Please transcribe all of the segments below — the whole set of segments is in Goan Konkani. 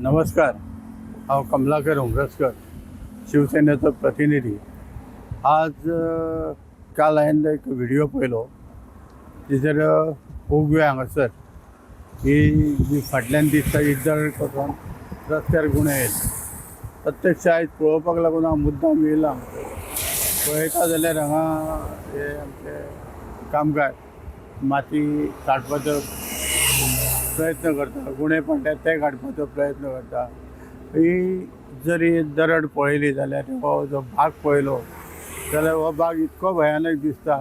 नमस्कार, हांव कमलाकर हुमरस्कर, शिवसेनेचो प्रतिनिधी. आज काल हांवें एक व्हिडियो पळयलो. तिचेर उगवे हांगासर ही जी फाटल्यान दिसता ही दरड कोसळोन रस्त्यार गुणे येयले. प्रत्यक्ष आयज पळोवपाक लागून हांव मुद्दाम येयला हांगासर. पळयता जाल्यार हांगा हे आमचे कामगार माती काडपाचो प्रयत्न करता, गुणे पडल्यात ते काडपाचो प्रयत्न करता. ही जरी दरड पळयली जाल्यार, हो जो भाग पळयलो जाल्यार, हो भाग इतको भयानक दिसता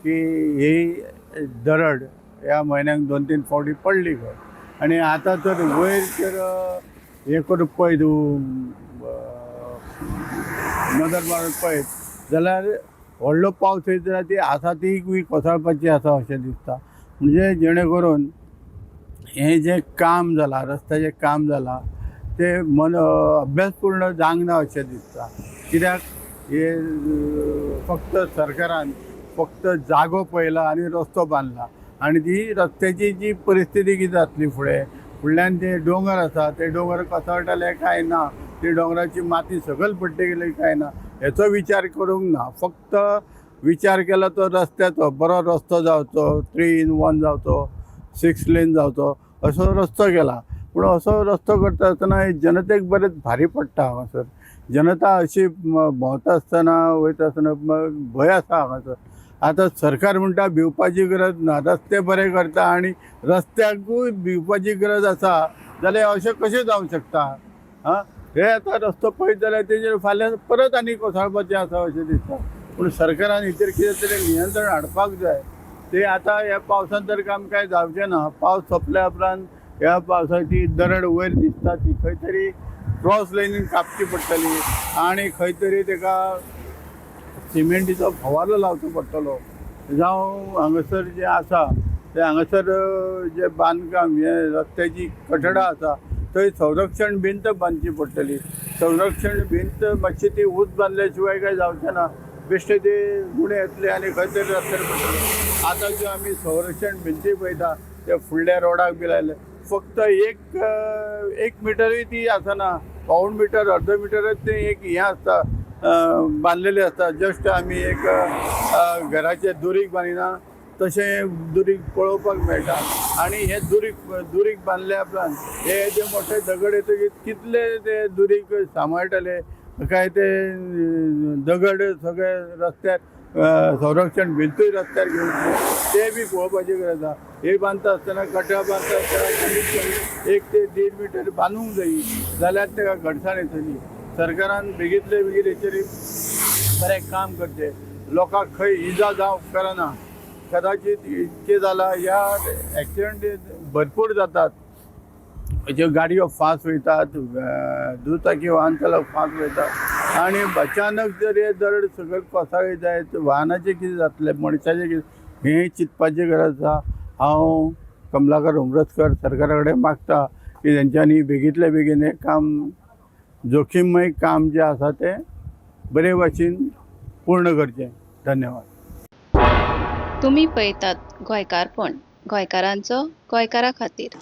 की ही दरड ह्या म्हयन्याक दोन तीन फावटी पडली खंय. आनी आतां तर वयर तर हें करून पळयत, नदर मारून पळयत जाल्यार व्हडलो पावस येयत जाल्यार ती आसा ती कोसळपाची आसा अशें दिसता. म्हणजे जेणे करून हें जें काम जालां, रस्त्याचें काम जालां, तें मन अभ्यासपूर्ण जावंक ना अशें दिसता. कित्याक हे फक्त सरकारान फक्त जागो पळयला आनी रस्तो बांदला आनी ती रस्त्याची जी परिस्थिती कितें जातली फुडें, फुडल्यान ते दोंगर आसा, ते दोंगर कोसळटले काय ना, ती दोंगराची माती सकयल पडटली काय ना, हेचो विचार करूंक ना. फक्त विचार केला तो रस्त्याचो. बरो रस्तो जावचो, 3 इन 1 जावचो, 6 लेन जावचो असो रस्तो केला. पूण असो रस्तो करता आसतना जनतेक बरेंच भारी पडटा. हांगासर जनता अशी भोंवता आसतना, वयता आसतना भंय आसा हांगासर. आतां सरकार म्हणटा भिवपाची गरज ना, रस्ते बरे करता. आनी रस्त्याकूय भिवपाची गरज आसा जाल्यार अशें कशें जावंक शकता? आं, हे आतां रस्तो पळयत जाल्यार तेजेर फाल्यां परत आनी कोसळपाचें आसा अशें दिसता. पूण सरकारान हेचेर कितें तरी नियंत्रण हाडपाक जाय. ते आतां ह्या पावसान तर काम कांय जावचें ना. पावस सोंपल्या उपरांत ह्या पावसाची दरड वयर दिसता ती खंय तरी क्रॉस लायनीन कापची पडटली आनी खंय तरी ताका सिमेंटीचो फवारो लावचो पडटलो. जावं हांगासर जें आसा तें हांगासर जें बांदकाम हें रस्त्याची कठडां आसा थंय संरक्षण भिंत बांदची पडटली. संरक्षण भिंत मातशी ती ऊंच बांदल्या शिवाय काय जावचें ना. बेश्टे ते गुणे येतले आनी खंय तरी रस्त्यार पडटले. आतां ज्यो आमी संरक्षण भिंती पळयता ते फुडल्या रोडाक बी लायले, फक्त एक एक मिटरूय ती आसना. पाऊण मिटर, अर्द मिटरच ते एक हें आसता, बांदलेले आसता. जस्ट आमी एक घराचे दुरीग बांदिना तशें दुरीग पळोवपाक मेळटा. आनी हे दुरीग दुरीग बांदल्या उपरांत हे जे मोठे दगड येतकीर कितले ते दुरीग सांबाळटले काय? ते दगड सगळे रस्त्यार, संरक्षण भिंतूय रस्त्यार घेवन, ते बी पळोवपाची गरज आसा. हे बांदता आसतना, कठडा बांदता आसतना कमीत कमी 1 ते 1.5 मिटर बांदूंक जायी जाल्यार ताका घटसाण येतली. सरकारान बेगीतले बेगीन हेचेर बरें काम करचें. लोकांक खंय इजा जावं उपकारना. कदाचित इतकें जालां, ह्या एक्सिडंट भरपूर जातात. ज्यो गाडयो फास्ट वयतात, दुचाकी वाहन चालक फास्ट वयतात आनी अचानक जर हे दरड सकयल कोसळ्ळी जायत, वाहनाचें कितें जातलें, मनशाचें कितें, हें चिंतपाची गरज आसा. हांव कमलाकर उमरसकर सरकारा कडेन मागता की तेंच्यांनी बेगींतल्या बेगीन हें काम, जोखीमय काम जें आसा तें बरे भाशेन पूर्ण करचें. धन्यवाद. तुमी पळयतात गोंयकारपण, गोंयकारांचो गोंयकारा खातीर.